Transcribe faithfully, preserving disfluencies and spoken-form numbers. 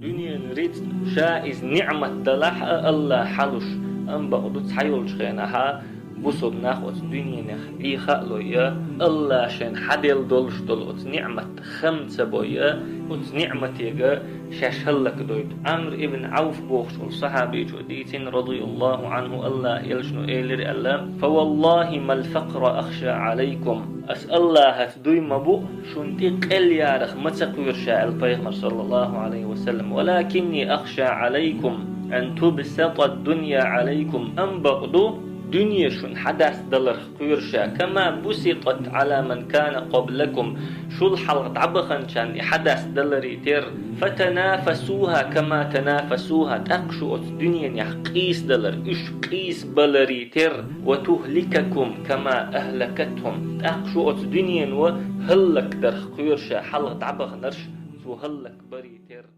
Дуьненан рицкъ ша иза ниӀмат далахь а АллахӀ хьалуш, амма бакъду цхьайолчу хенахьа бусалба нах оцу дуьненах Ӏеха а лой а, АллахӀа шайна хьаделла долуш долу оцу ниӀматах хам ца бой а, оцу ниӀматега шаьш хӀаллакдойту. Ӏамр ибн Ӏавф бохуш волу сахьабичо дийцина, радияллаху Ӏанху, АллахӀан элчано элира аьлла: «Фа валлахи мал факъра ахша Ӏалайкум». Ас АллахӀаца дуй ма бу, шуна тӀе къелъярах ма ца кхоьру ша, аьлла пайхамар, саллаллаху Ӏалайхи ва саллам, «валакинни ахша Ӏалайкум ан тубсатад дунья Ӏалайкум». Амма бакъду, дуьне шуна хьадастадаларх кхоьру ша, «кама буситат Ӏала ман кана къаблакум». Шул хьалха дӀабаханчарна и хьадастадаларе терра, «фатанафасуха кама танафасуха», тӀаккха шу оцу дуьненех къийсадалар, уьш къийсабаларе терра, «ва тухликакум кама ахлакатхум», тӀаккха шу оцу дуьнено хӀаллакдарх кхоьру ша, хьалха дӀабаханарш цо хӀаллакбаре терра.